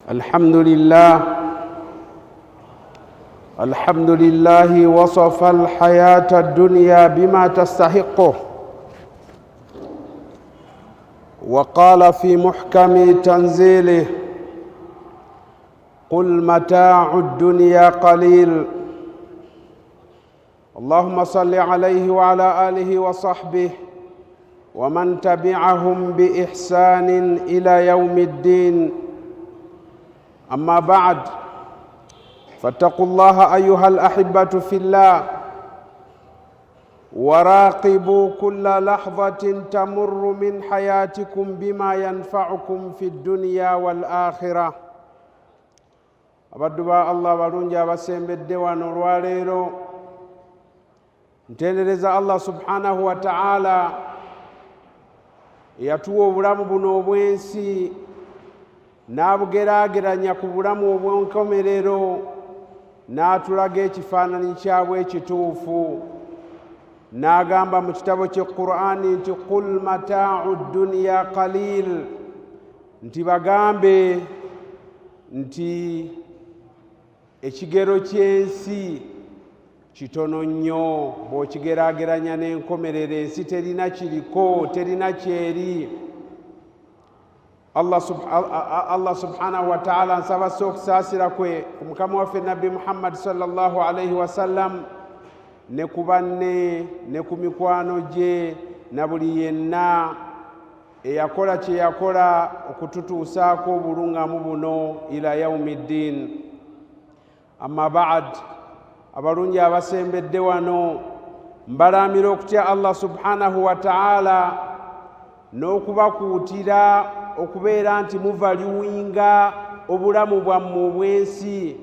الحمد لله، الحمد لله وصف الحياة الدنيا بما تستحقه، وقال في محكم تنزيله: قل متاع الدنيا قليل. اللهم صل عليه وعلى آله وصحبه ومن تبعهم بإحسان إلى يوم الدين. أما بعد، فاتقوا الله أيها الأحبة في الله، وراقبوا كل لحظة تمر من حياتكم بما ينفعكم في الدنيا والآخرة. Abaddu ba Allah abalungi abasembedde wano olwaleero, ntendereza Allah subhanahu wa ta'ala eyatuwa obulamu buno obw'ensi n'abugeraageranya ku bulamu obw'enkomerero, n'atulaga ekifaananyi kyabwe ekituufu, n'agamba mu kitabo ky'e Qur'ani nti: qul mataau dduniya qalil, nti bagambe nti ekigero ky'ensi kitono nnyo bw'okigeraageranya n'enkomerero. Ensi terina kiriko, terina kyeri. Allah subhanahu wa ta'ala, nsaba ssa okusaasira kwe ku mukama waffe Nabbi Muhammad sallallahu alaihi wasallam, ne ku banne, ne ku mikwano gye, na buli yenna eyakola kye yakola okututuusaako obuluŋŋamu buno ila yaumi ddin. Amma ba'd, abalungi abasembedde wano, mbalaamira okutya Allah subhanahu wa ta'ala n'okubakuutira okubeera nti muvaluwinga obulamu bwammwe obw'ensi,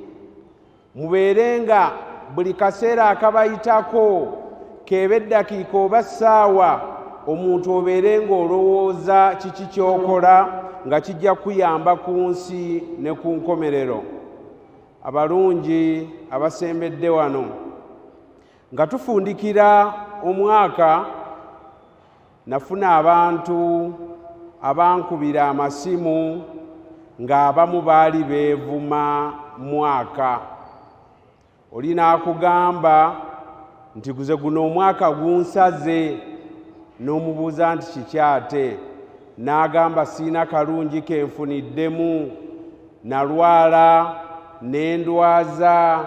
mubeere nga buli kaseera akabayitako, keeba eddakiika oba ssaawa, omuntu obeere ng'olowooza kiki ky'okola nga kijja kuyamba ku nsi ne ku nkomerero. Abalungi abasembedde wano, nga tufundikira omwaka, nafuna abantu abankubira amasimu ng'abamu baali beevuma mwaka. Oli n'akugamba nti: guze guno omwaka gunsaze. N'omubuuza nti: kiki ate? N'agamba: siina kalungi kenfuniddemu, nalwala, nendwaza,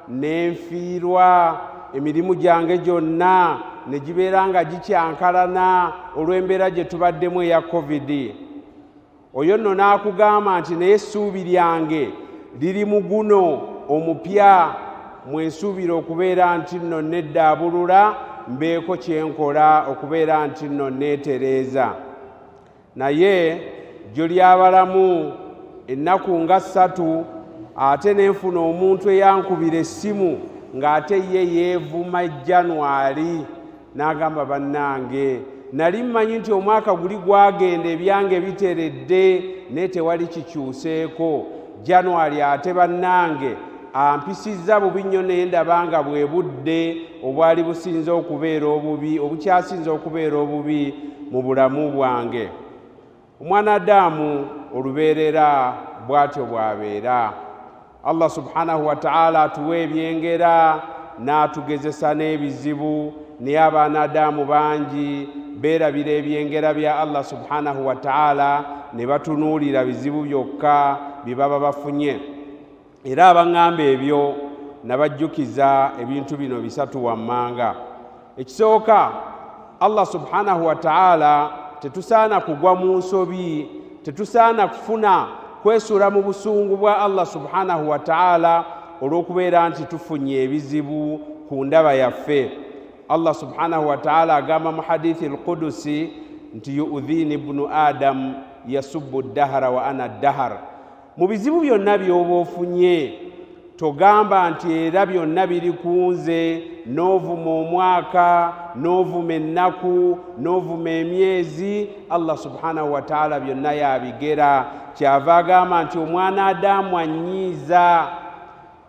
nenfiirwa, emirimu gyange gyonna ne gibeera nga gikyankalana olw'embeera gye tubaddemu eya COVID. Oyo nno n'akugamba nti: naye essuubi lyange liri mu guno omupya, mwensuubira okubeera nti nno neddaabulula, mbeeko kyenkola okubeera nti nno neetereeza. Naye jjo lyabalamu ennaku nga 3, ate nenfuna omuntu eyankubira essimu ng'ate ye yeevuma January, n'agamba: bannange, nali mmanyi nti omwaka guli gwagenda ebyange biteredde, naye tewali kikyuseeko. January ate bannange ampisizza bubi nnyo, naye ndaba nga bwe budde obwali businze okubeera obubi, obukyasinze okubeera obubi mu bulamu bwange. Omwana Adamu olubeerera bw'atyo bw'abeera. Allah subhanahu wa ta'ala atuwa ebyengera n'atugezesa n'ebizibu, naye abaana Adamu bangi beerabira ebyengera bya Allah subhanahu wa ta'ala ne batunuulira bizibu byokka bye baba bafunye. Era abaŋŋamba ebyo nabajjukiza ebintu bino bisatu wammanga. Ekisooka, Allah subhanahu wa ta'ala, tetusaana kugwa mu nsobi, tetusaana kufuna kwesuula mu busungu bwa Allah subhanahu wa ta'ala olw'okubeera nti tufunye ebizibu ku ndaba yaffe. Allah subhanahu wa ta'ala agamba mu hadithi al-qudusi nti: yuudhini ibnu Adamu yasubbu ddahara wa ana ddahar. Mu bizibu byonna by'oba ofunye, togamba nti era byonna biri ku nze, n'ovuma omwaka, n'ovuma ennaku, n'ovuma emyezi. Allah subhanahu wa ta'ala byonna yabigera. Kyava agamba nti omwana Adamu annyiiza,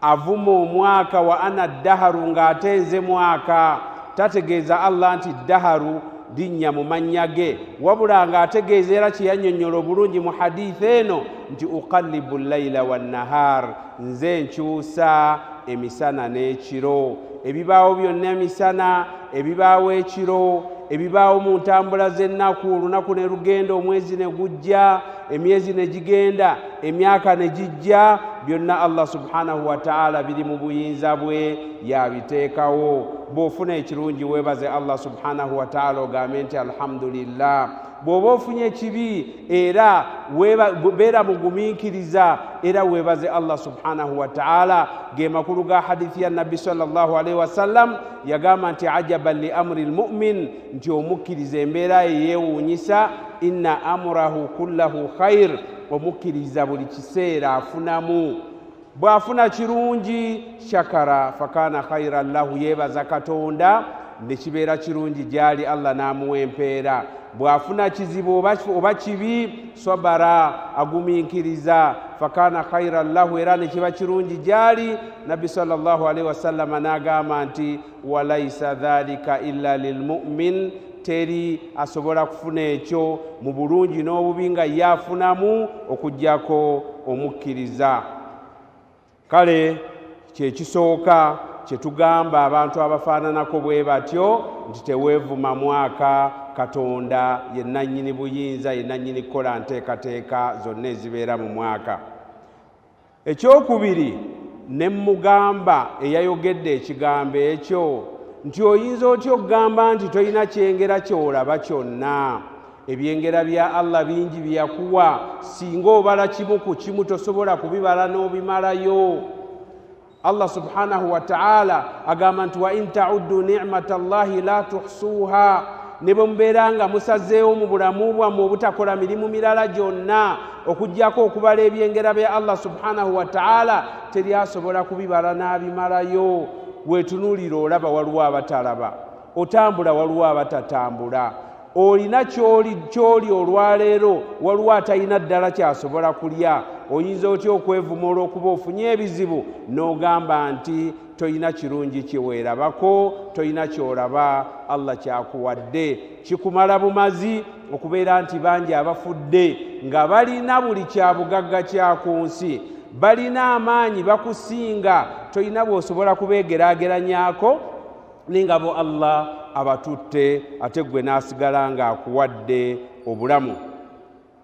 avuma omwaka, wa ana ddaharu, ng'ate nze mwaka. Tategeeza Allah nti ddaharu Linnya mu mannya ge, wabula ng'ategeeza era kye yannyonnyola obulungi mu hadithi eno nti uqallibu llaila wannahar, nze nkyusa emisana n'ekiro. Ebibaawo byonna emisana, ebibaawo ekiro, ebibaawo mu ntambula z'ennaku, olunaku ne lugenda, omwezi ne gujja, emyezi ne gigenda, emyaka ne gijja, byonna Allah subhanahu wataala biri mu buyinza bwe, yabiteekawo. Bw'ofuna ekirungi weebaze Allah subhanahu wataala, ogambe nti alhamdulillah. Bw'oba ofunye ekibi era beera mugumiikiriza, era weebaze Allah subhanahu wataala. Ge makulu ga hadithi ya Nabbi sallallahu alaihi wasallam, yagamba nti ajaban li amri lmumin, nti omukkiriza embeera ye yeewuunyisa, inna amurahu kullahu khair. Omukkiriza buli kiseera afunamu, bw'afuna kirungi shakara fakana khairan lahu, yeebaza Katonda ne kibeera kirungi gy'ali, Allah n'amuwa empeera. Bw'afuna kizibu oba kibi, sabara, agumiikiriza, fakana khairan lahu, era ne kiba kirungi gy'ali. Nabbi sallallahu alaihi wasallama n'agamba nti walaisa dhalika illa lilmumin, teri asobola kufuna ekyo mu bulungi n'obubi nga ye afunamu okugyako omukkiriza. Kale kyekisooka kyetugamba abantu abafaananako bwe batyo nti teweevuma mwaka, Katonda ye nannyini buyinza, ye nannyini kukola nteekateeka zonna ezibeera mu mwaka. Ekyokubiri, ne mugamba eyayogedde ekigambo ekyo nti oyinza otya okugamba nti tolina kyengera ky'olaba kyonna? Ebyengera bya Allah bingi bye yakuwa, singa obala kimu ku kimu tosobola kubibala n'obimalayo. Allah subhanahu wa ta'ala agamba nti wa in ta'uddu ni'mata Allahi la tuhsuha, ne bwe mubeera nga musazeewo mu bulamu bwammwe obutakola mirimu mirala gyonna okugyako okubala ebyengera bya Allah subhanahu wa ta'ala, teri asobola kubibala n'abimalayo. Weetunuulira olaba waliwo abatalaba, otambula waliwo abatatambula, olina kyoli olwaleero waliwo atalina ddala kyasobola kulya. Oyinza otya okwevuma olw'okuba ofunye ebizibu n'ogamba nti tolina kirungi kyeweerabako, tolina ky'olaba Allah kyakuwadde? Kikumala bumazi okubeera nti bangi abafudde nga balina buli kyabugagga kya ku nsi, balina amaanyi bakusinga, tolina bw'osobola kubeegeraageranyako, naye nga bo Allah abatutte, ate ggwe n'asigala ng'akuwadde obulamu.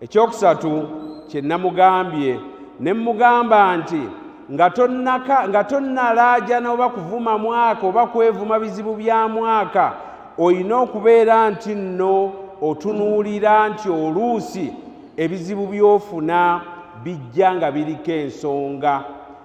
Ekyokusatu kye namugambye, ne mmugamba nti nga tonnalaajana oba kuvuma mwaka oba kwevuma bizibu bya mwaka, olina okubeera nti nno otunuulira nti oluusi ebizibu by'ofuna bijja nga biriko ensonga,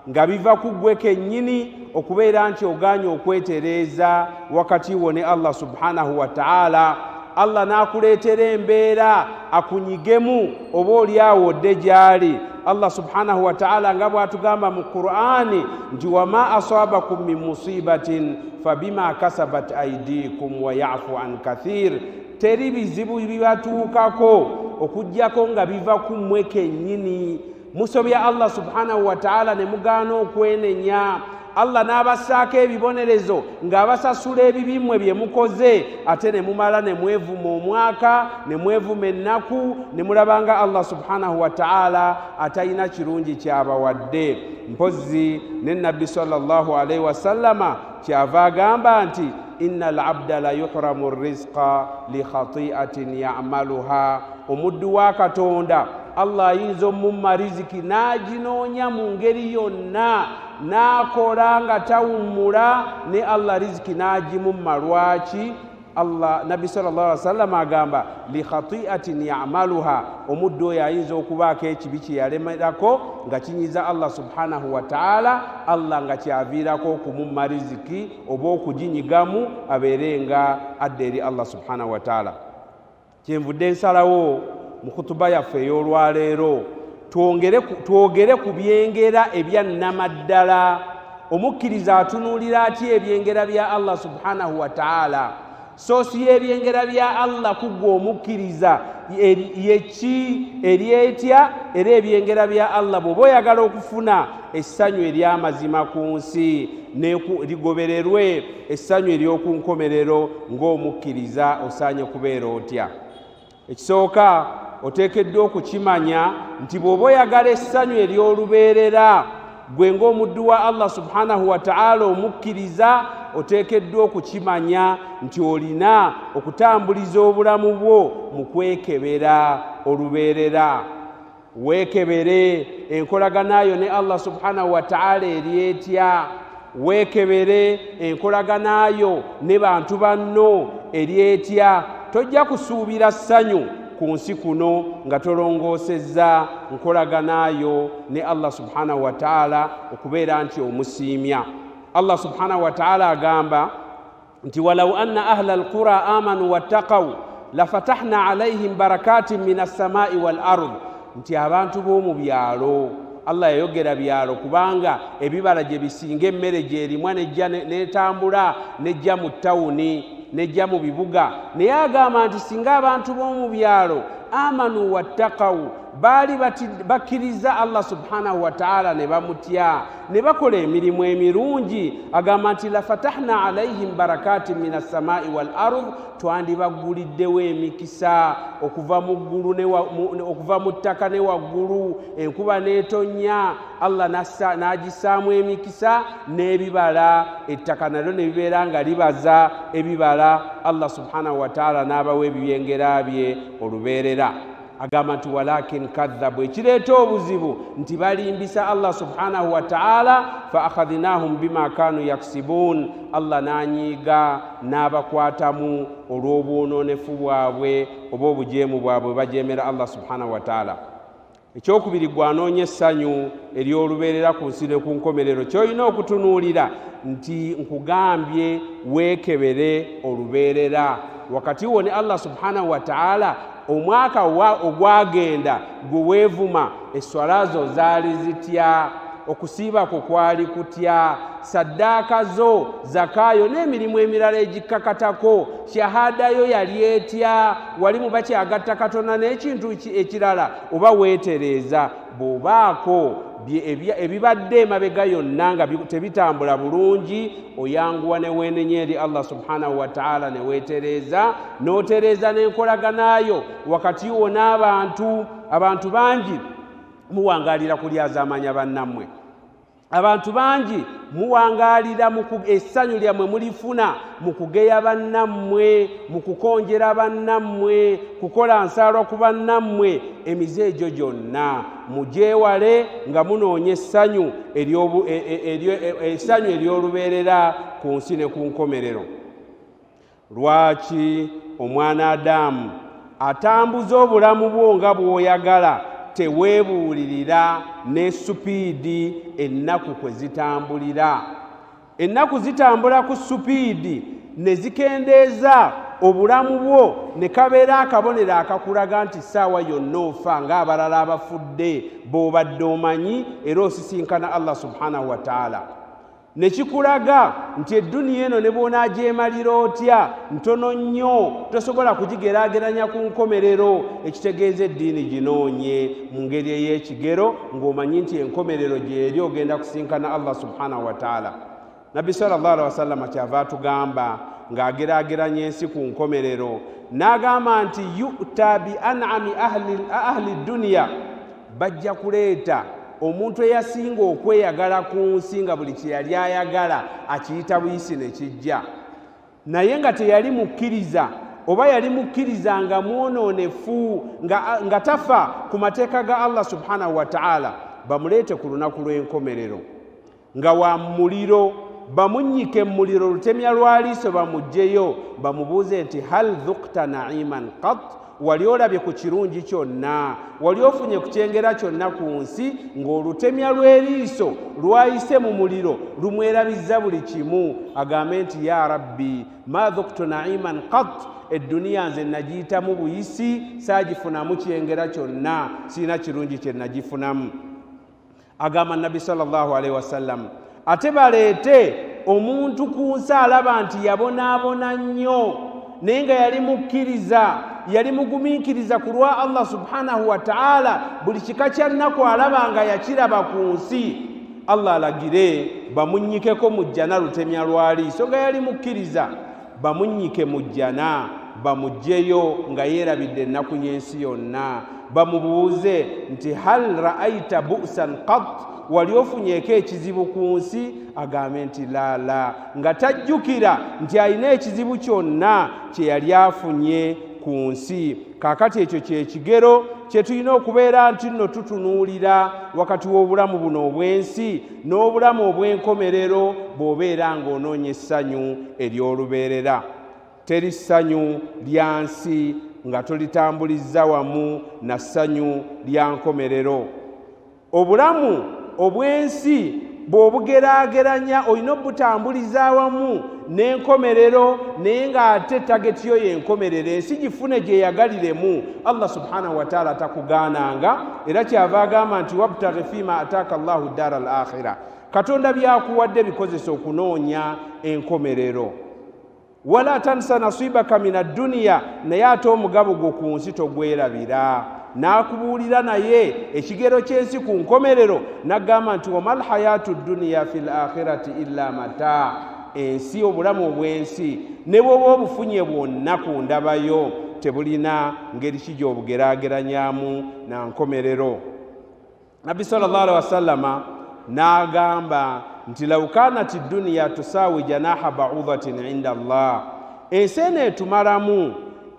nga biva ku ggwe kennyini okubeera nti ogaanye okwetereeza wakati wo ne Allah subhanahu wa ta'ala. Allah n'akuleetera embeera akunyigemu oba oli awo odde gy'ali. Allah subhanahu wa ta'ala nga bw'atugamba mu Qur'ani nti wama asabakum min musibatin fabima kasabat aidikum wa yafu an kathir, teri bizibu bibatuukako okuggyako nga biva ku mmwe kennyini. Musobya Allah subhanahu wa ta'ala ne mugaana okwenenya, Allah n'abassaako ebibonerezo ng'abasasula ebibi mmwe bye mukoze, ate ne mumala ne mwevuma omwaka, ne mwevuma ennaku, ne mulaba nga Allah subhanahu wa ta'ala atalina kirungi kyabawadde. Mpozzi ne Nabbi sallallahu alaihi wasallama kyava agamba nti inna al-abda la yuhramu rizqa li khati'atin ya'maluha, omuddu wa Katonda Allah ayinza omumma riziki n'aginoonya mu ngeri yonna, n'akola nga tawummula, ne Allah riziki n'agimumma. Lwaki? Allah Nabbi sallallahu alaihi wasallam agamba li khati'atin ya'maluha, omuddu oyo ayinza okubaako ekibi kye yalemerako nga kinyiza Allah subhanahu wa ta'ala, Allah nga kyaviirako okumumma riziki oba okuginyigamu abeere nga adda eri Allah subhanahu wa ta'ala. Kyenvudde nsalawo mu khutuba yaffe ey'olwaleero twogere ku byengera ebya nnamaddala. Omukkiriza atunuulira atya ebyengera bya Allah subhanahu wa ta'ala? Soosi y'ebyengera bya Allah ku ggwe omukkiriza yeki, eri etya? Era ebyengera bya Allah bw'oba oyagala okufuna essanyu ery'amazima ku nsi ligobererwe essanyu ery'oku nkomerero ng'omukkiriza, osaanye kubeera otya? Ekisooka, oteekeddwa okukimanya nti bw'oba oyagala essanyu ery'olubeerera gwe ng'omuddu wa Allah subhanahu wa ta'ala omukkiriza, oteekeddwa okukimanya nti olina okutambuliza obulamu bwo mu kwekebera olubeerera. Weekebere enkolaganayo ne Allah subhanahu wa ta'ala eri etya, weekebere enkolaganayo ne bantu banno eri etya. Tojja kusuubira ssanyu ku nsi kuno nga tolongoosezza nkolaganayo ne Allah subhanahu wa ta'ala okubeera nti omusiimya. Allah subhanahu wa ta'ala agamba nti walau anna ahla alqura amanu wattaqaw lafatahna alaihim barakatin min assamai wal ard, nti abantu b'omu byalo, Allah yayogera byalo kubanga ebibala gye bisinga emmere gy'erimwa nejja netambula nejja mu tawuni nejja mu bibuga, naye agamba nti singa abantu b'omu byalo amanu wattaqaw, baali bakkiriza Allah subhanahu wa ta'ala ne bamutya ne bakola emirimu emirungi, agamba nti lafatahna alaihim barakatin min assamai wal ard, twandibagguliddewo emikisa okuva mu ggulu okuva mu ttaka ne waggulu, enkuba n'etonnya, Allah n'agissaamu emikisa n'ebibala, ettaka nalyo ne bibeera nga libaza ebibala, Allah subhanahu wa ta'ala n'abawa ebyengera bye olubeerera. Agamba nti walakin kadhabu, ekireeta obuzibu nti balimbisa Allah subhanahu wa ta'ala, fa akhadhnahum bima kanu yaksibun, Allah n'anyiiga n'abakwatamu olw'obwonoonefu bwabwe oba obujeemu bwabwe bajeemera Allah subhanahu wa ta'ala. Ekyokubiri, gwanoonya essanyu ery'olubeerera ku nsi ne ku nkomerero, ky'olina okutunuulira nti nkugambye weekebere olubeerera wakati wo ne Allah subhanahu wa ta'ala. Omwaka ogwagenda gwe weevuma, esswala zo zaali zitya? Okusiiba kwo kwali kutya? Saddaaka zo, zakaayo n'emirimu emirala egikkakatako, shahadayo yali etya? Wali mu bakyagatta Katonda n'ekintu ekirala oba weetereeza? Bw'obaako ebibadde emabega yonna nga tebitambula bulungi, oyanguwa ne weenenya eri Allah subhanahu wa ta'ala ne weetereeza, n'otereeza n'enkolaganayo wakati wo n'abantu. Abantu bangi muwangaalira kulyazaamanya bannammwe, abantu bangi muwangaalira essanyu lyammwe mulifuna mu kugeya bannammwe, mu kukonjera bannammwe, kukola nsaalwa ku bannammwe. Emize egyo gyonna mugyewale nga munoonya essanyu ery'olubeerera ku nsi ne ku nkomerero. Lwaki omwana Adamu atambuza obulamu bwo nga bw'oyagala, teweebuulirira ne supiidi ennaku kwe zitambulira? Ennaku zitambula ku supiidi ne zikendeeza obulamu bwo, ne kabeera akabonero akakulaga nti ssaawa yonna ofa ng'abalala abafudde b'obadde omanyi, era osisinkana Allah subhanahu wa ta'ala. Ne kikulaga nti edduniya eno ne bw'onaagyemalira otya ntono nnyo, tosobola kugigeraageranya ku nkomerero. Ekitegeeza eddiini ginoonye mu ngeri ey'ekigero ng'omanyi nti enkomerero gy'eri, ogenda kusinkana Allah subhanahu wa ta'ala. Nabbi sallallahu alaihi wasallam kyava atugamba ng'ageraageranya ensi ku nkomerero, n'agamba nti yu'ta bi an'ami ahli duniya, bajja kuleeta omuntu eyasinga okweyagala ku nsi nga buli kye yali ayagala akiyita buyisi ne kijja, naye nga teyali mukkiriza oba yali mukkiriza nga mwonoonefu, nga tafa ku mateeka ga Allah subhanahu wa ta'ala, bamuleete ku lunaku lw'enkomerero nga wa muliro, bamunnyike mu muliro lutemya lwa liiso, bamuggyeyo bamubuuze nti hal dhukta na'iman qat, wali olabye ku kirungi kyonna, wali ofunye ku kyengera kyonna ku nsi ng'olutemya lw'eriiso lwayise mu muliro lumwerabizza buli kimu? Agambe nti ya rabbi ma dhuktu na'iman qat, edduniya nze nagiyitamu buyisi, saagifunamu kyengera kyonna, sirina kirungi kye nagifunamu. Agamba Nabbi sallallahu alaihi wasallam, ate baleete omuntu ku nsi alaba nti yabonaabona nnyo, Naye nga yali mukkiriza, yali mugumiikiriza ku lwa Allah subhanahu wa ta'ala. Buli kika kya nnaku alaba nga yakiraba ku nsi, Allah alagire bamunnyikeko mu jjana lutemya lwaliiso. Nga yali mukkiriza, bamunnyike mu jjana, bamuggyeyo nga yeerabidde ennaku y'ensi yonna. Bamubuuze nti hal ra'aita bu'san qat, wali ofunyeeko ekizibu ku nsi? Agambe nti laala, nga tajjukira nti alina ekizibu kyonna kye yali afunye ku nsi. Kaakati ekyo kye kigero kye tulina okubeera nti nno tutunuulira wakati w'obulamu buno obw'ensi n'obulamu obw'enkomerero, bw'obeera ng'onoonya essanyu ery'olubeerera. Teri ssanyu lya nsi nga tolitambulizza wamu na ssanyu lya nkomerero. Obulamu obw'ensi bw'obugeraageranya olina obutambuliza awamu n'enkomerero, naye ng'ate tageti yo y'enkomerero, ensi gifune gyeyagaliremu. Allah subhanahu wataala takugaananga, era kyava agamba nti wabtaghi fima ataaka llahu ddaara al akhira, Katonda byakuwadde bikozesa okunoonya enkomerero. Wala tansa nasibaka min adduniya, naye ate omugabo gwo ku nsi togwerabira. N'akubuulira naye ekigero ky'ensi ku nkomerero, n'agamba nti wama lhayatu dduniya fi l akhirati illa mataa, ensi, obulamu obw'ensi ne bw'oba obufunye bwonna ku ndabayo tebulina ngeri ki gy'obugeraageranyamu na nkomerero. Nabbi sallallahu alaihi wasallama n'agamba nti law kanat dduniya tusaawi janaha baudatin inda Allah, ensi eno etumalamu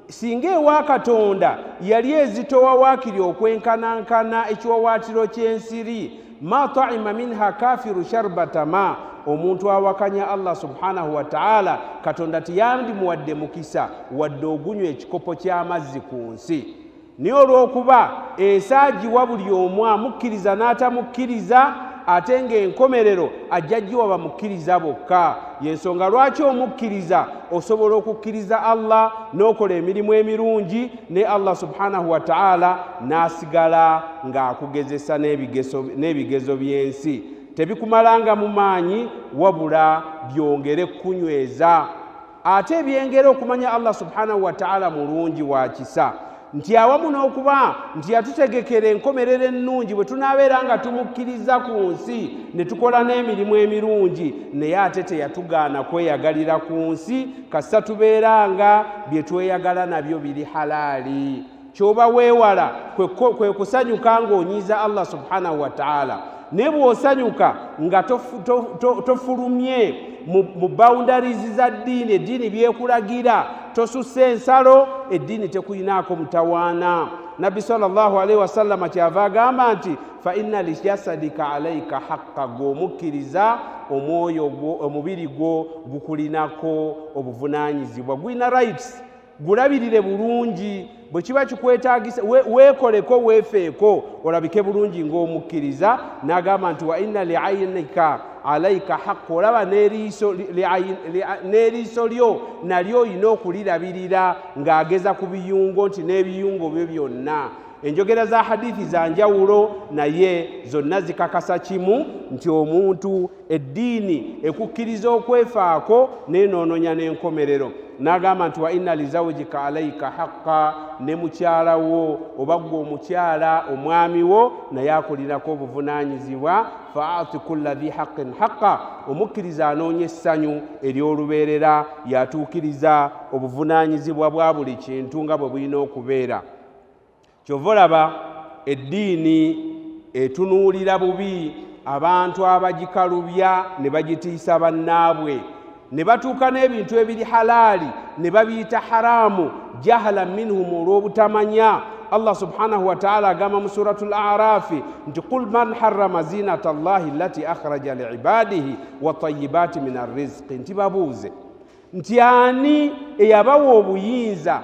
singa ewa Katonda yali ezitowa waakiri okwenkanankana ekiwawaatiro ky'ensiri, ma taima minha kafiru sharbata ma, omuntu awakanya Allah subhanahu wa ta'ala Katonda tiyandimuwadde mukisa wadde ogunywa ekikopo ky'amazzi ku nsi. Naye olw'okuba ensi agiwa buli omu amukkiriza n'atamukkiriza, ate ng'enkomerero ajja giwa bamukkiriza bokka. Y'ensonga lwaki omukkiriza osobola okukkiriza Allah n'okola emirimu emirungi, ne Allah subhanahu wa ta'ala n'asigala ng'akugezesa n'ebigezo by'ensi. Tebikumalanga mu maanyi, wabula byongere kukunyweza. Ate ebyengera okumanya Allah subhanahu wa ta'ala mulungi wa kisa, nti awamu n'okuba nti yatutegekera enkomerero ennungi bwe tunaabeera nga tumukkiriza ku nsi ne tukola n'emirimu emirungi, naye ate teyatugaana kweyagalira ku nsi kasita tubeera nga bye tweyagala nabyo biri halaali. Ky'oba weewala kwe kusanyuka ng'onyiiza Allah subhanahu wa ta'ala, naye bw'osanyuka nga tofulumye mu boundaries za ddiini, eddiini byekulagira, tosussa ensalo, eddiini tekuyinaako mutawaana. Nabbi sallallahu alaihi wasallama kyava agamba nti fa inna lijasadika alaika haqqa, gw'omukkiriza omwoyo gwo, omubiri gwo gukulinako obuvunaanyizibwa, gulina rights, gulabirire bulungi. Bwe kiba kikwetaagisa weekoleko, weefeeko, olabike bulungi ng'omukkiriza. N'agamba nti wa inna liainika alaika haqqa, olaba n'eriiso lyo nalyo olina okulirabirira, ng'ageza ku biyungo nti n'ebiyungo byo byonna. Enjogera za hadithi za njawulo, naye zonna zikakasa kimu nti omuntu eddiini ekukkiriza okwefaako n'enoononya n'enkomerero. N'agamba nti wa inna lizawjika alaika haqqa, ne mukyala wo oba ggwe omukyala omwami wo naye akulinako obuvunaanyizibwa. Faati kulla dhi haqqin haqqa, omukkiriza anoonya essanyu ery'olubeerera yatuukiriza obuvunaanyizibwa bwa buli kintu nga bwe bulina okubeera. Kyova olaba eddiini etunuulira bubi abantu abagikalubya ne bagitiisa bannaabwe, ne batuuka n'ebintu ebiri halaali ne babiyita haramu jahala minhum, olw'obutamanya. Allah subhanahu wa ta'ala agamba mu suratul Arafi nti qul man harrama zinata llahi allati akhraja liibadihi wa tayibati min arrizqi, nti babuuze nti ani eyabawa obuyinza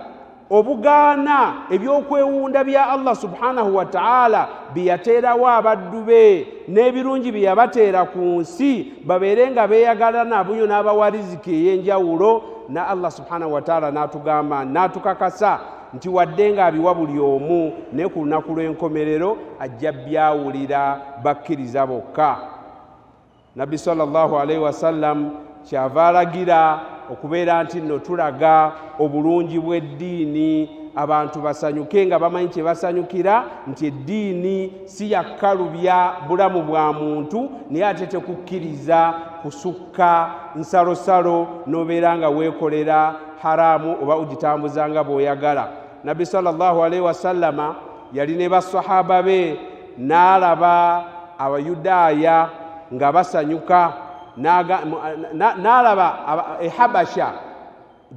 obugaana ebyokwewunda bya Allah subhanahu wa ta'ala bye yateerawo abaddu be n'ebirungi bye yabateera ku nsi babeere nga beeyagala nabunyo n'abawa riziki ey'enjawulo. Na Allah subhanahu wa ta'ala n'atugamba n'atukakasa nti wadde ng'abiwa buli omu, naye ku lunaku lw'enkomerero ajja byawulira bakkiriza bokka. Nabbi sallallahu alaihi wasallam kyava alagira okubeera nti nno tulaga obulungi bw'eddiini, abantu basanyuke nga bamanyi kye basanyukira nti eddiini si yakkalubya bulamu bwa muntu, naye ate tekukkiriza kusukka nsalosalo n'obeera nga weekolera haramu oba ogitambuza nga bw'oyagala. Nabbi sallallahu alaihi wasallama yali ne basahaba be n'alaba Abayudaaya nga basanyuka, n'alaba Ehabasha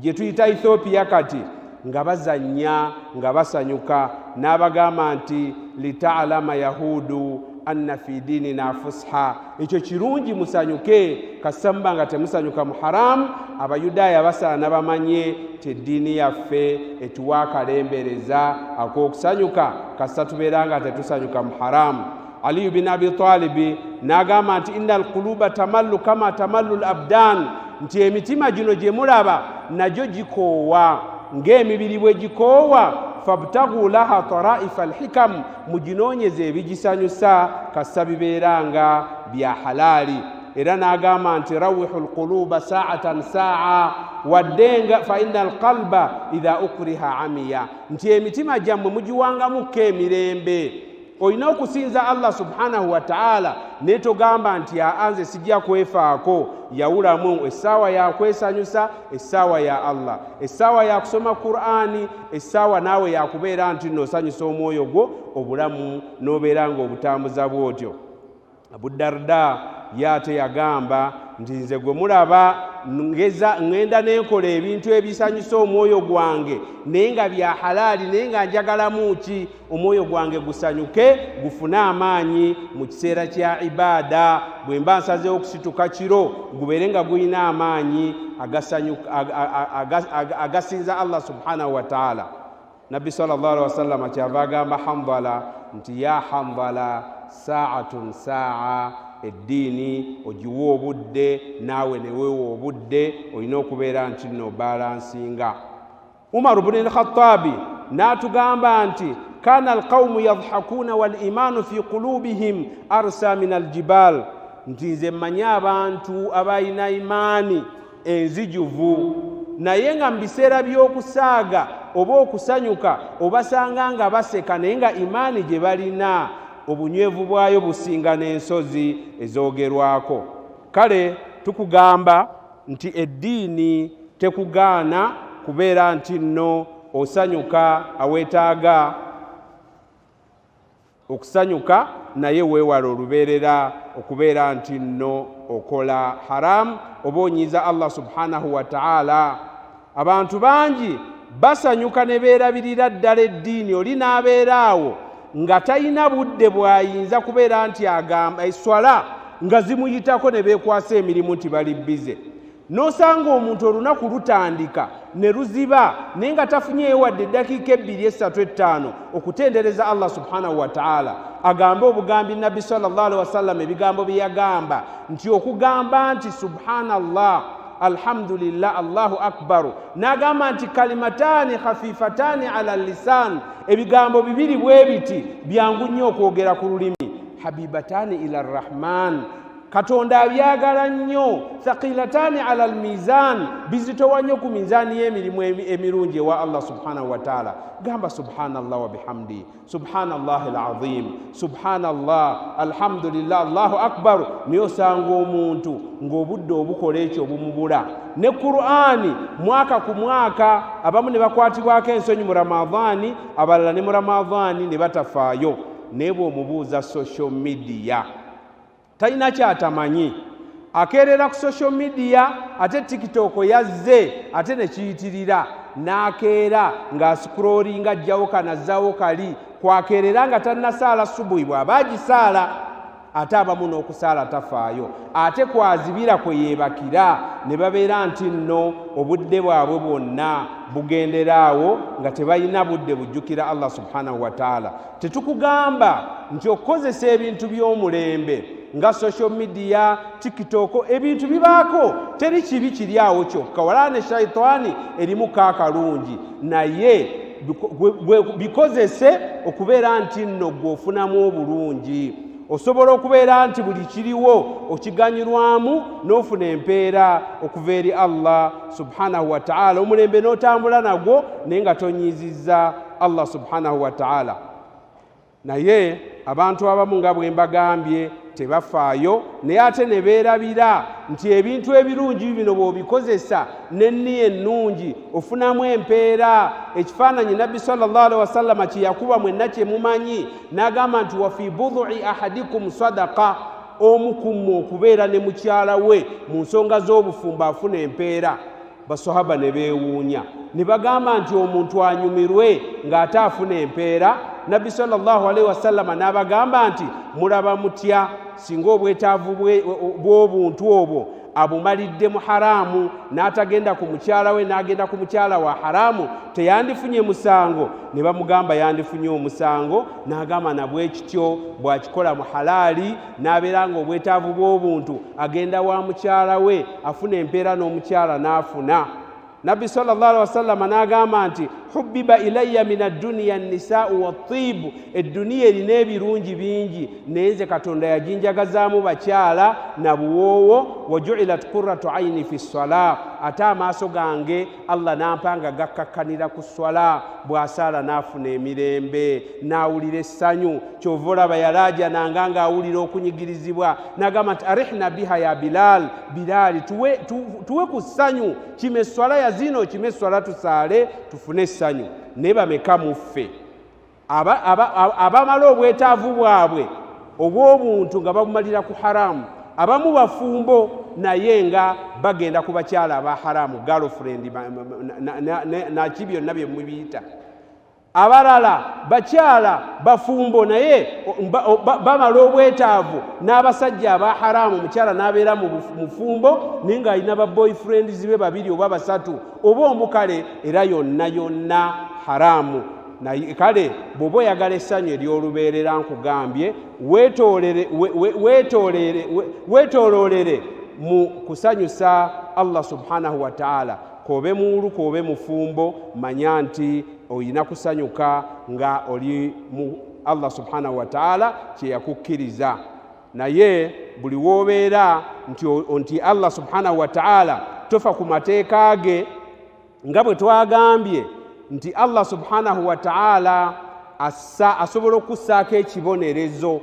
gye tuyita Ethiopia kati nga bazannya nga basanyuka, n'abagamba nti litaalama yahudu anna fi dinina fusha, ekyo kirungi musanyuke, kasita muba nga temusanyuka mu haramu. Abayudaaya basaana bamanye nti eddiini yaffe etuwa akalembereza ak'okusanyuka kasita tubeera nga tetusanyuka mu haramu. Aliyu bin Abi Talibi n'agamba nti inna alquluba tamallu kama tamallu al abdan, nti emitima gino gye mulaba nagyo gikoowa ng'emibiri bwe gikoowa, fabtagu laha taraifa alhikam, muginoonyeze ebigisanyusa kasita bibeera nga bya halaali. Era n'agamba nti rawihu lquluba saatan saa, wadde nga fa inna alqalba idha ukriha amiya, nti emitima gyammwe mugiwangamukko emirembe. Olina okusinza Allah subhanahu wa ta'ala, naye togamba nti nze sijja kwefaako. Yawulamu essaawa ya kwesanyusa, essaawa ya Allah, essaawa ya kusoma Qur'ani, essaawa naawe yakubeera nti nno osanyusa omwoyo gwo, obulamu n'obeera ng'obutambuza bw'otyo. Abu Darda ye ate yagamba nti nze gwe mulaba ngeza ŋŋenda nenkola ebintu ebisanyusa omwoyo gwange, naye nga bya halaali, naye nga njagalamu ki omwoyo gwange gusanyuke gufune amaanyi mu kiseera kya ibaada. Bwe mba nsazeewo okusituka kiro, gubeere nga gulina amaanyi agasinza Allah subhanahu wa taala. Nabbi sallallahu alaihi wasallam kyava agamba Handala nti ya Handala, saatun saa, eddiini ogiwa obudde naawe ne weewa obudde, olina okubeera nti nno balansinga. Umaru buni Lkhatabi n'atugamba nti kana alqaumu yadhakuuna walimanu fi qulubihim arsa min aljibal, nti nze mmanyi abantu abalina imaani enzijuvu, naye nga mu biseera by'okusaaga oba okusanyuka obasanga nga baseka, naye nga imaani gye balina obunywevu bwayo businga n'ensozi ezoogerwako. Kale tukugamba nti eddiini tekugaana kubeera nti nno osanyuka aweetaaga okusanyuka, naye weewala olubeerera okubeera nti nno okola haramu oba onyiiza Allah subhanahu wa ta'ala. Abantu bangi basanyuka ne beerabirira ddala eddiini, oli n'abeera awo nga talina budde bw'ayinza kubeera nti agamba eswala nga zimuyitako, ne beekwasa emirimu nti bali bize. N'osanga omuntu olunaku lutandika ne luziba, naye nga tafunyeeyo wadde eddakiika 2, 3, 5 okutendereza Allah subhanahu wa ta'ala, agambe obugambi Nabbi sallallahu alaihi wasallam ebigambo bye yagamba nti okugamba nti subhanallah, alhamdulillah, Allahu akbaru, n'agamba nti kalimatani khafifatani ala lisan, ebigambo bibiri bwe biti byangu nnyo okwogera ku lulimi, habibatani ila rrahman, Katonda abyagala nnyo, thaqilatani ala almizan, bizitowa nnyo ku minzaani y'emirimu emirungi ewa Allah subhanahu wa taala. Gamba subhanallah wa bihamdi, subhanallah alazim, subhanallah, alhamdulillah, Allahu akbar. Naye osanga omuntu ng'obudde obukola ekyo obumubula. Ne Qur'ani mwaka ku mwaka abamu ne bakwatibwako ensonyi mu Ramadhani, abalala ne mu Ramadhani ne batafaayo. Naye bw'omubuuza social media, talina kyatamanyi, akeerera ku social media, ate TikTok yazze ate ne kiyitirira, n'akeera ng'asikurolinga, ajjawo kanazzawo kali kwakeerera nga tannasaala subuhi, bw'aba agisaala, ate abamu n'okusaala tafaayo, ate kwazibira kwe yeebakira, ne babeera nti nno obudde bwabwe bwonna bugendera awo nga tebalina budde bujjukira Allah subhanahu wa taala. Tetukugamba nti okukozesa ebintu by'omulembe nga social media, TikTok, ebintu bibaako, teri kibi kiri awo kyokka, wala ne shaitaani erimu kaakalungi, naye bikozese okubeera nti nno gwe ofunamu obulungi. Osobola okubeera nti buli kiriwo okiganyulwamu n'ofuna empeera okuva eri Allah subhanahu wa ta'ala, omulembe n'otambula nagwo naye nga tonyiizizza Allah subhanahu wa ta'ala. Naye abantu abamu nga bwe mbagambye tebafaayo, naye ate ne beerabira nti ebintu ebirungi bino bw'obikozesa n'enniya ennungi ofunamu empeera. Ekifaananyi Nabbi sallallahu alaihi wasallama kye yakuba mwenna kye mumanyi, n'agamba nti wa fi budui ahadikum sadaqa, omu ku mmwe okubeera ne mukyala we mu nsonga z'obufumbo afuna empeera. Basahaba ne beewuunya ne bagamba nti omuntu anyumirwe ng'ate afuna empeera. Nabbi sallallahu alaihi wasallama n'abagamba nti mulaba mutya singa obwetaavu bw'obuntu obwo abumalidde mu haramu n'atagenda ku mukyala we n'agenda ku mukyala wa haramu, teyandifunye musango? Ne bamugamba yandifunye omusango. N'agamba nabwe kityo bw'akikola mu halaali n'abeera nga obwetaavu bw'obuntu agenda wa mukyala we afuna empeera n'omukyala n'afuna. Nabbi sallallahu alaihi wasallama n'agamba nti hubbiba ilayya min adduniya nnisaau wattiibu, edduniya erina ebirungi bingi naye nze Katonda yaginjagazaamu bakyala na buwoowo. Wa juilat qurratu aini fi ssala, ate amaaso gange Allah n'ampa nga gakkakkanira ku sswala. Bw'asaala n'afuna emirembe n'awulira essanyu. Kyova olaba yalaajananga ng'awulira okunyigirizibwa, n'agamba nti arihna biha ya Bilal, Bilaali tuwe ku ssanyu, kima esswala ya zino, kima esswala tusaale tufune essanyu. Naye bameka mu ffe abamala obwetaavu bwabwe obw'obuntu nga babumalira ku haramu? Abamu bafumbo naye nga bagenda ku bakyala aba haramu, girlfriend naki byonna bye mubiyita. Abalala bakyala bafumbo naye bamala obwetaavu n'abasajja aba haramu. Omukyala n'abeera mufumbo naye ng'alina ba boyfriends be babiri oba basatu oba omukale, era yonna yonna haramu. Naye kale bw'oba oyagala essanyu ery'olubeerera, nkugambye weetooloolere mu kusanyusa Allah subhanahu wa ta'ala. K'obe muwulu k'obe mufumbo, manya nti oyina kusanyuka nga oli mu Allah subhanahu wa ta'ala kye yakukkiriza. Naye buli w'obeera nti Allah subhanahu wa ta'ala tofa ku mateeka ge, nga bwe twagambye nti Allah subhanahu wa ta'ala asobola okussaako ekibonerezo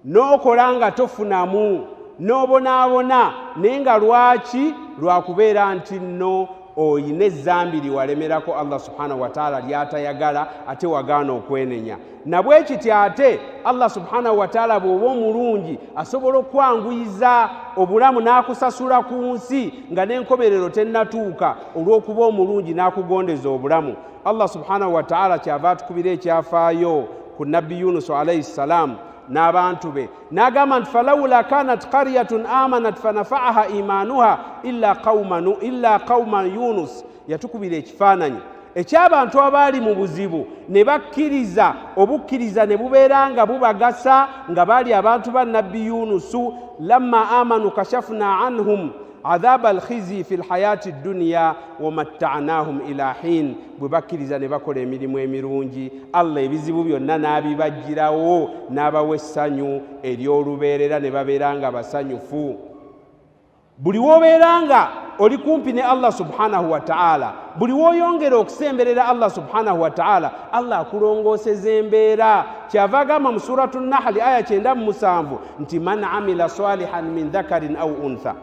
n'okola nga tofunamu n'obonaabona, naye nga lwaki? Lwakubeera nti nno oyina ezzambi liwalemerako Allah subhanahu wa ta'ala ly'atayagala, ate wagaana okwenenya. Nabwe kityo ate Allah subhanahu wa ta'ala bw'oba omulungi asobola okwanguyiza obulamu n'akusasula ku nsi nga n'enkomerero tennatuuka, olw'okuba omulungi n'akugondeza obulamu. Allah subhanahu wa ta'ala kyava atukubira ekyafaayo ku Nabbi Yunus alayhi salam n'abantu be, n'agamba nti falawula kanat qaryatun amanat fanafaaha imanuha illa qawma Yunus. Yatukubira ekifaananyi eky'abantu abaali mu buzibu ne bakkiriza, obukkiriza ne bubeera nga bubagasa, nga baali abantu ba Nabbi Yunusu. Lamma amanu kashafna anhum adhaba alkhizi fi lhayati dduniya wamatta'nahum ila hin. Bwe bakkiriza ne bakola emirimu emirungi, Allah ebizibu byonna n'abibaggyirawo n'abawa essanyu ery'olubeerera ne babeera nga basanyufu. Buli w'obeera nga oli kumpi ne Allah subhanahu wa ta'ala, buli w'oyongera okusemberera Allah subhanahu wa ta'ala, Allah akulongooseza embeera. Kyava agamba mu suratu Nahli aya 97 nti man amila salihan min dhakarin au untha,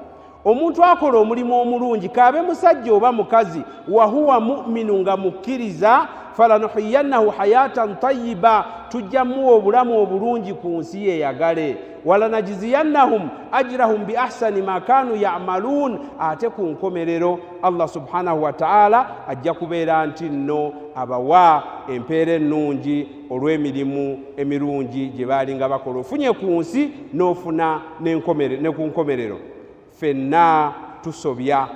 omuntu akola omulimu omulungi k'abe musajja oba mukazi, wa huwa mu'minu, nga mukkiriza, falanuhiyannahu hayatan tayyiba, tujja muwa obulamu obulungi ku nsi yeyagale, walanajziyannahum ajrahum bi ahsani ma kanu ya'malun, ate ku nkomerero Allah subhanahu wa ta'ala ajja kubeera nti nno abawa empeera ennungi olw'emirimu emirungi gye baalinga bakola. Ofunye ku nsi n'ofuna ne ku nkomerero. Ffenna tusobya,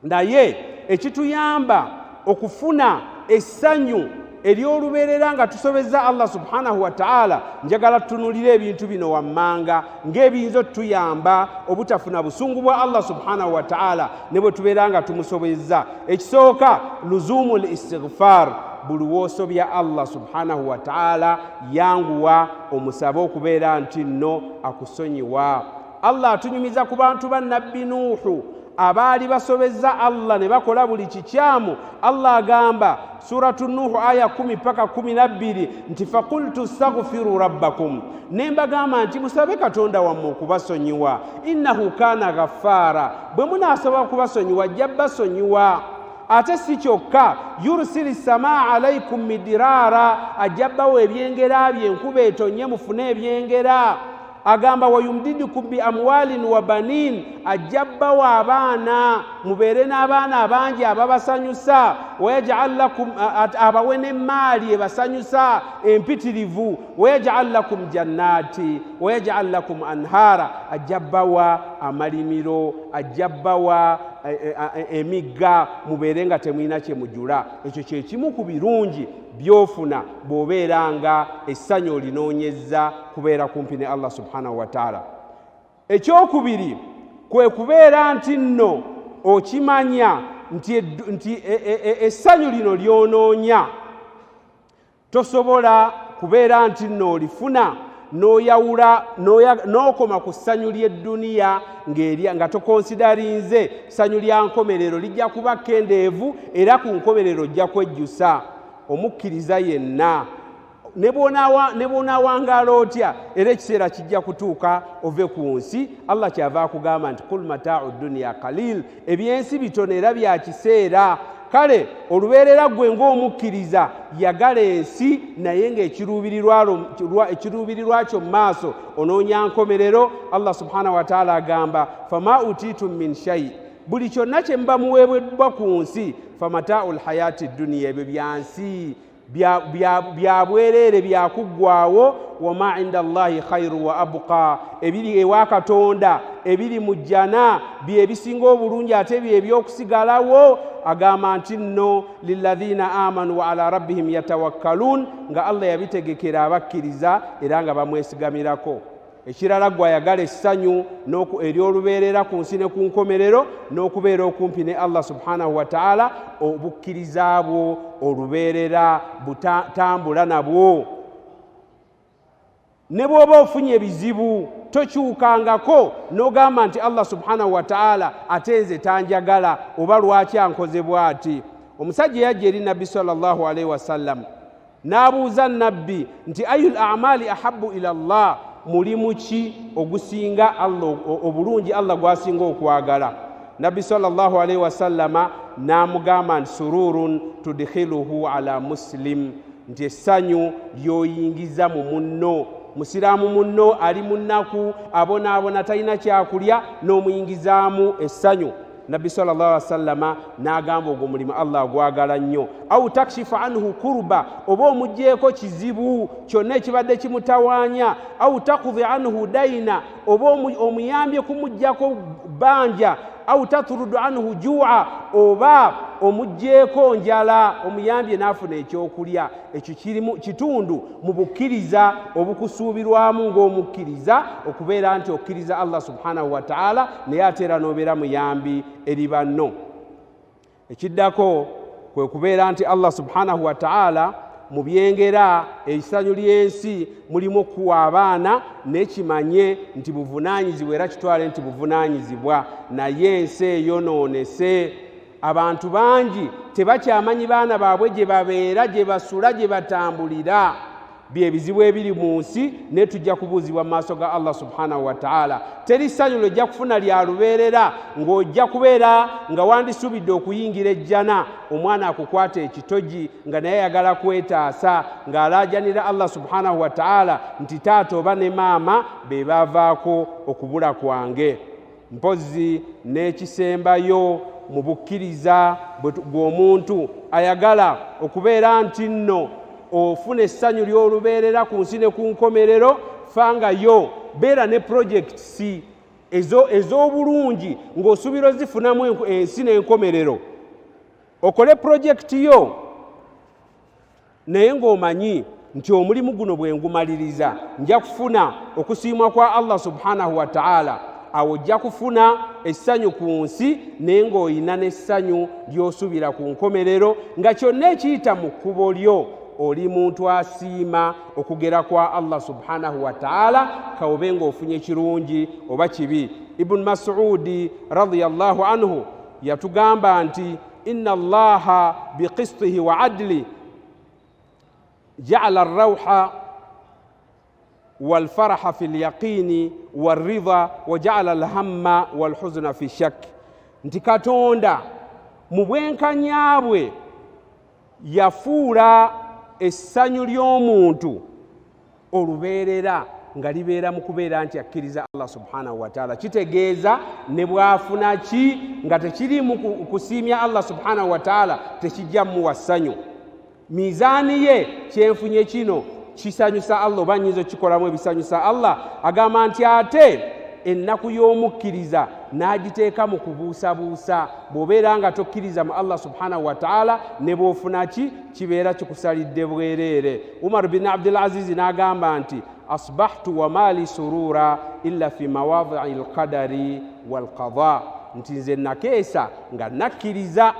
naye ekituyamba okufuna essanyu ery'olubeerera nga tusobezza Allah subhanahu wa ta'ala, njagala tutunulire ebintu bino wammanga ng'ebiyinza otuyamba obutafuna busungu bwa Allah subhanahu wa ta'ala ne bwe tubeera nga tumusobezza. Ekisooka, luzumu l istighfar, Buli w'osobya Allah subhanahu wa ta'ala, yanguwa omusabe okubeera nti nno akusonyiwa. Allah atunyumiza ku bantu ba Nabbi Nuuhu abaali basobezza Allah ne bakola buli kikyamu. Allah agamba Suratu Nuuhu aya 10 paka 12 nti fakultu staghfiru rabbakum, ne mbagamba nti musabe Katonda wammwe okubasonyiwa, innahu kaana ghaffara, bwe munaasaba okubasonyiwa ajja basonyiwa. Ate si kyokka, yursili samaa alaikum midiraara, ajja bawa ebyengera bye, enkuba etonye mufune ebyengera. Agamba wayumdidukum bi amwalin wa banin, ajja bawa abaana mubeere n'abaana abangi ababasanyusa. Wayaj'al lakum, abawe n'emmaali ebasanyusa empitirivu. Wayaj'al lakum jannati wayaj'al lakum anhara, ajja bawa amalimiro, ajja bawa emigga mubeere nga temulina kye mujula. Ekyo kye kimu ku birungi by'ofuna bw'obeera nga essanyu olinoonyezza kubeera kumpi ne Allah subhanahu wa ta'ala. Ekyokubiri kwe kubeera nti nno okimanya nti essanyu lino lyonoonya. Tosobola kubeera nti nno olifuna n'oyawula n'okoma ku ssanyu ly'edduniya nga tokonsidarinze ssanyu lya nkomerero, lijja kuba kkendeevu era ku nkomerero ojja kwejjusa. Omukkiriza yenna ne bw'onaawangaala otya, era ekiseera kijja kutuuka ove ku nsi. Allah kyava akugamba nti kul mataa'u dduniya qalil, ebyensi bitono era bya kiseera. Kale olubeerera ggwe ng'omukkiriza yagala ensi, naye ng'ekiruubirirwa kyo mu maaso onoonya nkomerero. Allah subhanahu wa ta'ala agamba fama utiitum min shay, buli kyonna kye muba muweebweddwa ku nsi, famataa'ul hayaati dduniya, ebyo bya nsi bya bwereere byakuggwawo. Wama inda Allahi khairu wa abqa, ebiri ewa Katonda ebiri mu jjana bye bisinga obulungi ate bye ebyokusigalawo. Agamba nti nno lilladhina amanu wa ala rabbihim yatawakkalun, nga Allah yabitegekera abakkiriza era nga bamwesigamirako. Ekirala ggwe ayagala essanyu ery'olubeerera ku nsi ne ku nkomerero n'okubeera okumpi ne Allah subhanahu wa ta'ala, obukkiriza bwo olubeerera butambula nabwo. Ne bw'oba ofunye ebizibu tokyukangako n'ogamba nti Allah subhanahu wa ta'ala ate nze tanjagala oba lwaki ankoze bw'ati. Omusajja yajja eri Nabbi sallallahu alaihi wasallam n'abuuza Nabbi nti ayul a'mali ahabbu ila Allah, mulimu ki ogusinga Allah obulungi, Allah gwasinga okwagala? Nabbi sallallahu alaihi wasallama n'amugamba nti sururun tudkhiluhu ala muslim, nti essanyu ly'oyingiza mu munno. Musiraamu munno ali mu nnaku, abonaabona, talina kyakulya, n'omuyingizaamu essanyu. Nabbi sallallahu alaihi wasallama n'agamba ogwo mulimu Allah agwagala nnyo. Au takshifu anhu kurba, oba omuggyeko kizibu kyonna ekibadde kimutawaanya. Au takudhi anhu daina, oba omuyambye kumuggyako bbanja. Au tatrudu anhu jua, oba omuggyeko njala, omuyambye n'afuna ekyokulya. Ekyo kirimu kitundu mu bukkiriza obukusuubirwamu ng'omukkiriza okubeera nti okkiriza Allah subhanahu wa ta'ala, naye ate era n'obeera muyambi eri banno. Ekiddako kwe kubeera nti Allah subhanahu wa ta'ala mu byengera essanyu ly'ensi mulimu okuwa abaana, n'ekimanye nti buvunaanyizibwa era kitwale nti buvunaanyizibwa, naye ensi eyonoonese. Abantu bangi tebakyamanyi baana baabwe gye babeera, gye basula, gye batambulira. Bye bizibu ebiri mu nsi, naye tujja kubuuzibwa mu maaso ga Allah subhanahu wa ta'ala. Teri ssanyu lw'ojja kufuna lya lubeerera ng'ojja kubeera nga wandisuubidde okuyingira ejjana, omwana akukwata ekitogi nga naye ayagala kwetaasa, ng'alaajanira Allah subhanahu wa ta'ala nti taata oba ne maama be baavaako okubula kwange. Mpozzi n'ekisembayo mu bukkiriza bw'omuntu ayagala okubeera nti nno ofuna essanyu ly'olubeerera ku nsi ne ku nkomerero, fangayo beera ne projects ez'obulungi ng'osuubira ozifunamu ensi n'enkomerero. Okole projekiti yo naye ng'omanyi nti omulimu guno bwe ngumaliriza nja kufuna okusiimwa kwa Allah subhanahu wa ta'ala. Awo ojja kufuna essanyu ku nsi naye ng'olina n'essanyu ly'osuubira ku nkomerero, nga kyonna ekiyita mu kkubo lyo oli muntu asiima okugera kwa Allah subhanahu wa ta'ala, kaobe ng'ofunye kirungi oba kibi. Ibn Mas'udi radiyallahu anhu yatugamba nti inna Allaha biqistihi wa adli ja'ala ar-rawha walfaraha fi lyaqini warridha wa ja'ala alhamma walhuzna fi shak, nti Katonda mu bwenkanya bwe yafuula essanyu ly'omuntu olubeerera nga libeera mu kubeera nti akkiriza Allah subhanahu wa ta'ala. Kitegeeza ne bw'afuna ki nga tekiriimu kusiimya Allah subhanahu wa ta'ala tekijja mmuwa ssanyu. Mizaani ye kyenfunye kino kisanyusa Allah oba nnyinza okukikolamu ebisanyusa Allah. Agamba nti ate ennaku y'omukkiriza n'agiteeka mu kubuusabuusa. Bw'obeera nga tokkiriza mu Allah subhanahu wa ta'ala ne bw'ofuna ki kibeera kikusalidde bwereere. Umar bin Abdul Aziz n'agamba nti asbahtu wa mali surura illa fi mawadii lqadari walqada, nti nze nakeesa nga nakkiriza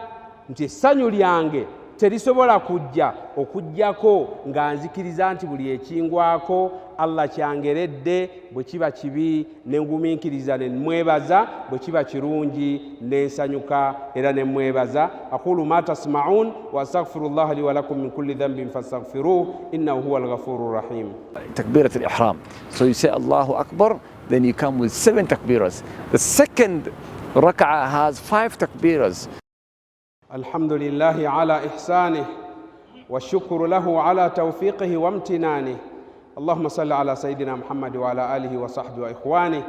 nti essanyu lyange terisobola kujja okujjako nga nzikiriza nti buli ekingwako Allah kyangeredde, bwe kiba kibi ne ngumiikiriza ne mwebaza, bwe kiba kirungi ne nsanyuka era ne mwebaza. Aqulu ma tasma'un wa astaghfirullaha li wa lakum min kulli dhanbin fastaghfiruhu innahu huwal ghafurur rahim. Takbirat al-ihram. So you say Allahu Akbar, then you come with 7 takbiras. The second rak'ah has 5 takbiras. Alhamdulillahi ala ihsanih wa shukru lahu ala tawfiqihi wa imtinanih. Allahumma salli ala Sayyidina Muhammad wa ala alihi wa sahbihi wa ikhwanih.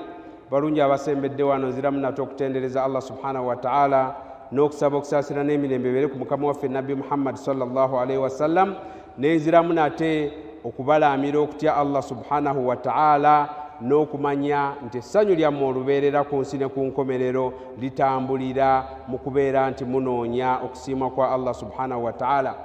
Balungi abasembedde wano nziramu nate okutendereza Allah subhanahu wa ta'ala n'okusaba okusaasira n'emirembe ebeere ku mukama waffe Nabbi Muhammad sallallahu alaihi wasallam, n'enziramu nate okubalaamira okutya Allah subhanahu wa ta'ala n'okumanya nti essanyu lyammwe olubeerera ku nsi ne ku nkomerero litambulira mu kubeera nti munoonya okusiimwa kwa Allah subhanahu wa ta'ala.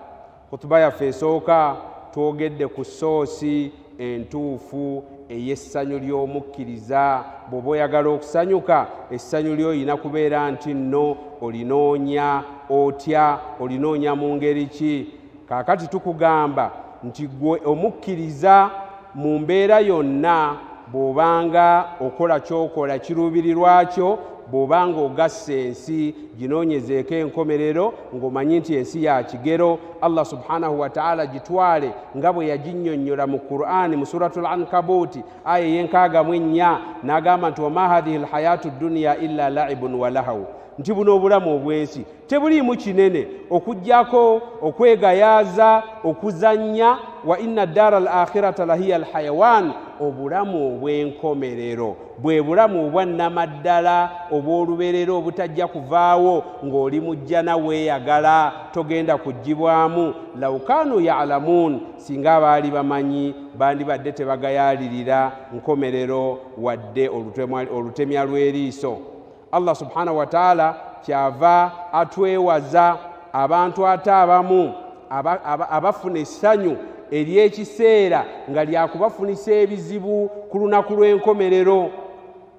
Khutuba yaffe esooka twogedde ku soosi entuufu ey'essanyu ly'omukkiriza. Bw'oba oyagala okusanyuka, essanyu ly'olina kubeera nti nno olinoonya otya, olinoonya mu ngeri ki? Kaakati tukugamba nti ggwe omukkiriza mu mbeera yonna bw'obanga okola ky'okola kiruubirirwa kyo, bw'obanga ogassa ensi ginoonyezeeko enkomerero ng'omanyi nti ensi ya kigero. Allah subhanahu wa ta'ala gitwale nga bwe yaginnyonnyola mu Qur'ani mu Suratul Ankabuti aya ey'enkaaga mu ennya, n'agamba nti wama hadhihi lhayatu dunya illa laibun wa lahawu, nti buno obulamu obw'ensi tebuliimu kinene okuggyako okwegayaaza, okuzannya. Wa inna ddaara al akhirata lahiya alhayawan, obulamu obw'enkomerero bwe bulamu obwannamaddala obw'olubeerera obutajja kuvaawo ng'oli mu jjana weeyagala togenda kuggyibwamu. Law kaanu ya'lamuun, singa abaali bamanyi bandibadde tebagayaalirira nkomerero wadde olutemya lw'eriiso. Allah subhanahu wa ta'ala kyava atwewaza abantu ate abamu abafuna essanyu ery'ekiseera nga lyakubafunisa ebizibu ku lunaku lw'enkomerero.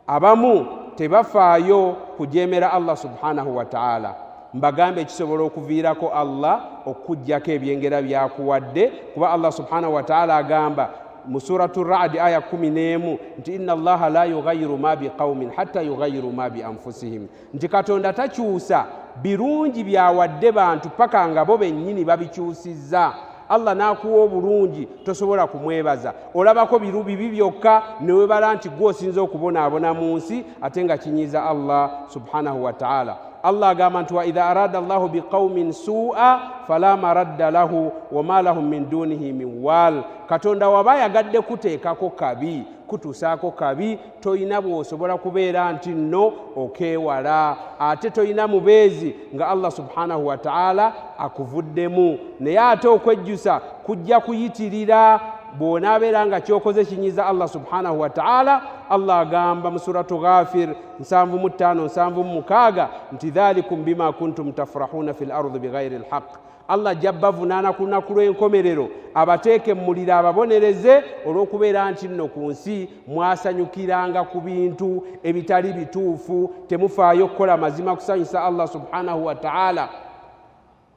Abamu tebafaayo kujeemera Allah subhanahu wa ta'ala. Mbagambe ekisobola okuviirako Allah okukuggyako ebyengera byakuwadde, kuba Allah subhanahu wa ta'ala agamba mu Suratu Ra'd aya 11 nti inna Allaha la yughayyiru ma biqaumin hatta yughayyiru ma bi anfusihim, nti Katonda takyusa birungi byawadde bantu paka nga bo bennyini babikyusizza. Allah n'akuwa obulungi tosobola kumwebaza, olabako bibi byokka newebala nti gwe osinza okubonaabona mu nsi, ate nga kinyiiza Allah subhanahu wa ta'ala. Allah agamba nti wa idha arada Allahu biqaumin su'a fala maradda lahu wama lahum min dunihi min wal, Katonda waba ayagadde kuteekako kabi, kutuusaako kabi, toyina bw'osobola kubeera nti nno okeewala, ate toyina mubeezi nga Allah subhanahu wa ta'ala akuvuddemu. Naye ate okwejjusa kujja kuyitirira Bw'onaabeera nga kyokoze kinyiza Allah subhanahu wa ta'ala, Allah agamba mu suratu Ghafir 75 76 nti dhalikum bima kuntum tafrahuna fil ardi bighairi lhaq. Allah ajja bavunaana ku lunaku lw'enkomerero, abateeke mu muliro, ababonereze olw'okubeera nti nno ku nsi mwasanyukiranga ku bintu ebitali bituufu, temufaayo kukola mazima kusanyusa Allah subhanahu wa ta'ala.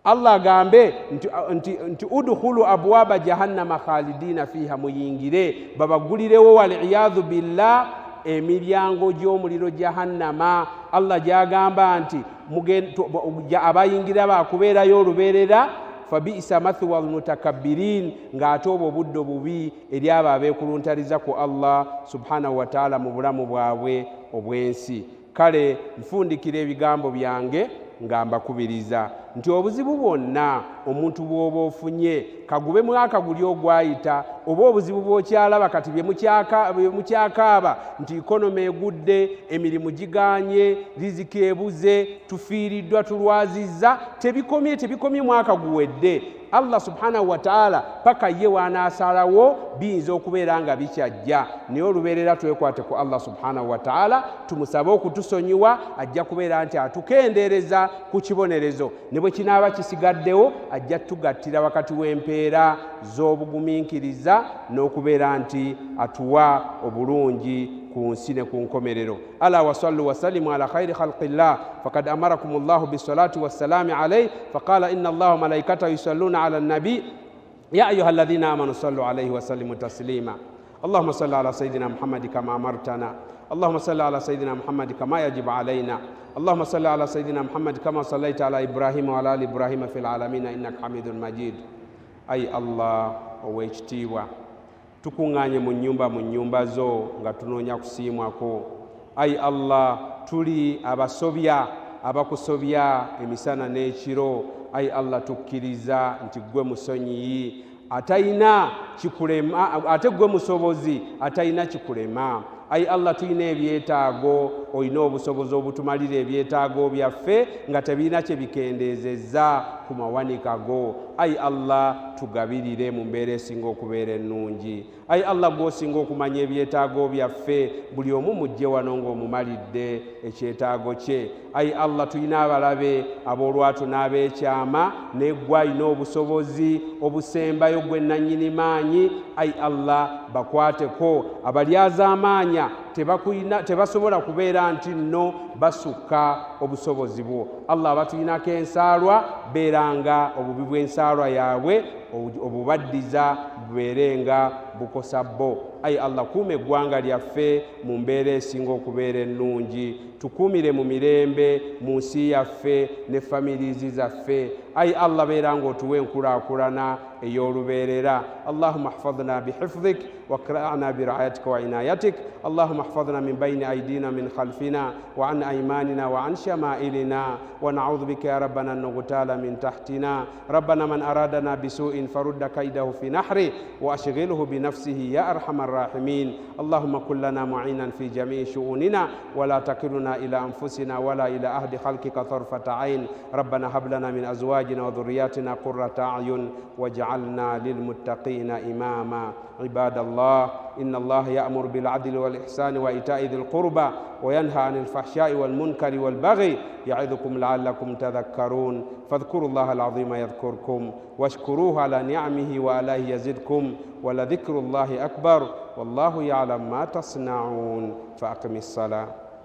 Allah agambe nti udkhulu abwaba jahannama khalidina fiha, muyingire babagulirewo waliyadhu billah emiryango gy'omuliro jahannama. Allah gyagamba nti abayingira bakubeerayo olubeerera, fabisa mathwa lmutakabbirin, ng'ate obwo obuddo bubi eri abo abeekuluntaliza ku Allah subhanahu wa ta'ala mu bulamu bwabwe obw'ensi. Kale nfundikira ebigambo byange nga mbakubiriza nti obuzibu bwonna omuntu bw'oba ofunye, kagube mwaka guli ogwayita oba obuzibu bw'okyalaba kati bye mukyakaaba nti ikonomi egudde, emirimu giganye, riziki ebuze, tufiiriddwa, tulwazizza, tebikomye mwaka guwedde. Allah subhanahu wa ta'ala paka ye w'anaasalawo biyinza okubeera nga bikyajja, naye olubeerera twekwate ku Allah subhanahu wa ta'ala, tumusabe okutusonyiwa, ajja kubeera nti atukendeereza ku kibonerezo, ne bwe kinaaba kisigaddewo ajja tugattira wakati w'empeera z'obugumiikiriza n'okubeera nti atuwa obulungi ku nsi ne ku nkomerero. Ala wasallu wasallimu ala khairi khalqillah faqad amarakum llahu bisalati wassalami alayhi faqala inna allaha wa malaikatahu yusalluna ala nabi ya ayuha alladhina amanu sallu alayhi wasallimu taslima. Allahumma salli ala sayidina Muhammadi kama amartana, Allahumma salli ala sayidina Muhammadi kama yajibu alayna, Allahumma salli ala sayidina Muhammadi kama sallaita ala Ibrahima wa ala ali Ibrahima fil alamina innaka hamidun majid. Ayi Allah ow'ekitiibwa, tukuŋŋaanye mu nnyumba zo nga tunoonya kusiimwako. Ayi Allah, tuli abasobya abakusobya emisana n'ekiro. Ayi Allah, tukkiriza nti ggwe musonyiyi atayina kikulema, ate ggwe musobozi atayina kikulema. Ayi Allah, tulina ebyetaago, olina obusobozi obutumalira ebyetaago byaffe nga tebirina kye bikendeezezza ku mawanika go. Ayi Allah, tugabirire mu mbeera esinga okubeera ennungi. Ayi Allah, gw'osinga okumanya ebyetaago byaffe, buli omu mujje wano ng'omumalidde ekyetaago kye. Ayi Allah, tulina abalabe ab'olwatu n'ab'ekyama, naye ggwe alina obusobozi obusembayo, gwe nannyini maanyi. Ayi Allah, bakwateko abalyazaamaanya, tebasobola kubeera nti nno basukka obusobozi bwo. Allah, abatulinako ensaalwa, beeranga obubi bw'ensaalwa yaabwe obubaddiza bubeere nga bukosa bo. Ayi Allah, kuuma eggwanga lyaffe mu mbeera esinga okubeera ennungi, tukuumire mu mirembe mu nsi yaffe ne familizi zaffe. Ayi Allah, beera ng'otuwa enkulaakulana ey'olubeerera. Allahumma hfadhna bihifdhik wakra'na biraayatika wa inayatik. Allahumma hfadhna min bayni aydina min khalfina wa an aymanina wa an shama'ilina wa na'udhu bika ya rabbana an nughtala min tahtina. Rabbana man aradana bisu'in farudda kaidahu fi nahri wa ashghilhu binafsihi ya arhamar rahimin. Allahumma kun lana mu'inan fi jami'i shu'unina wa la takilna ila anfusina wala ila ahdi khalqika tarfata ayn. Rabbana hab lana min azwajina wa dhurriyyatina qurrata a'yun waj'alna lilmuttaqina imama. Ibadallah, inna Allah ya'muru bil 'adli wal ihsani wa ita'i dhil qurba wa yanha 'anil fahsha'i wal munkari wal baghi ya'idhukum la'allakum tadhakkarun. Fadhkuru Allaha al-'azima yadhkurkum washkuruhu 'ala ni'amihi wa 'alayhi yazidkum wa la dhikrullahi akbar wallahu ya'lam ma tasna'un. Fa aqimis salah.